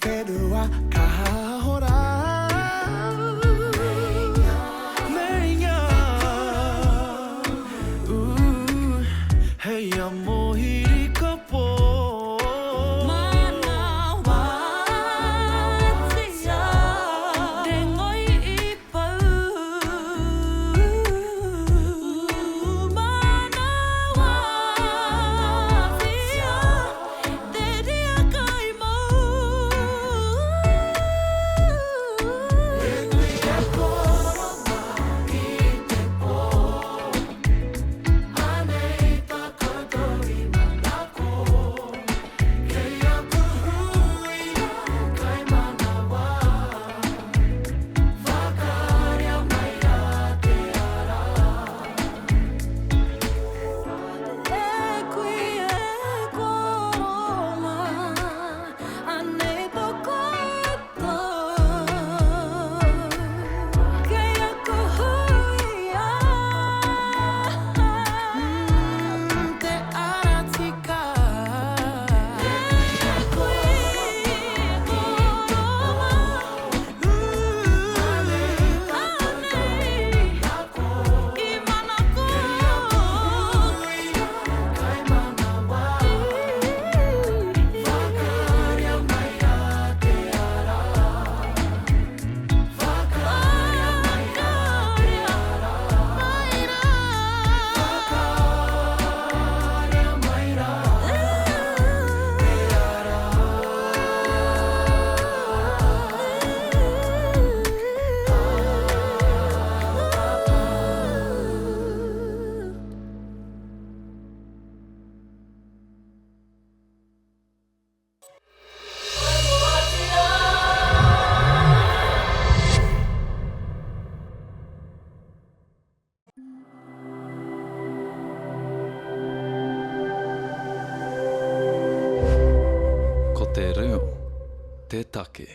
whenua ka hora. Meinga, ooh, hei amo hiri ka pō. Manawatia te ngoi i pau. Manawatia te riaka i mau. E kui e koro mā i te pō. Anei tā koutou i manako. Kei aku huia kai manawa. Whakaaria mai rā te ara. E kui e koro mā, anei tō koutou. Kei aku huia. Te ara tika. E kui e koro mā, anei i manako. Ko te reo te take.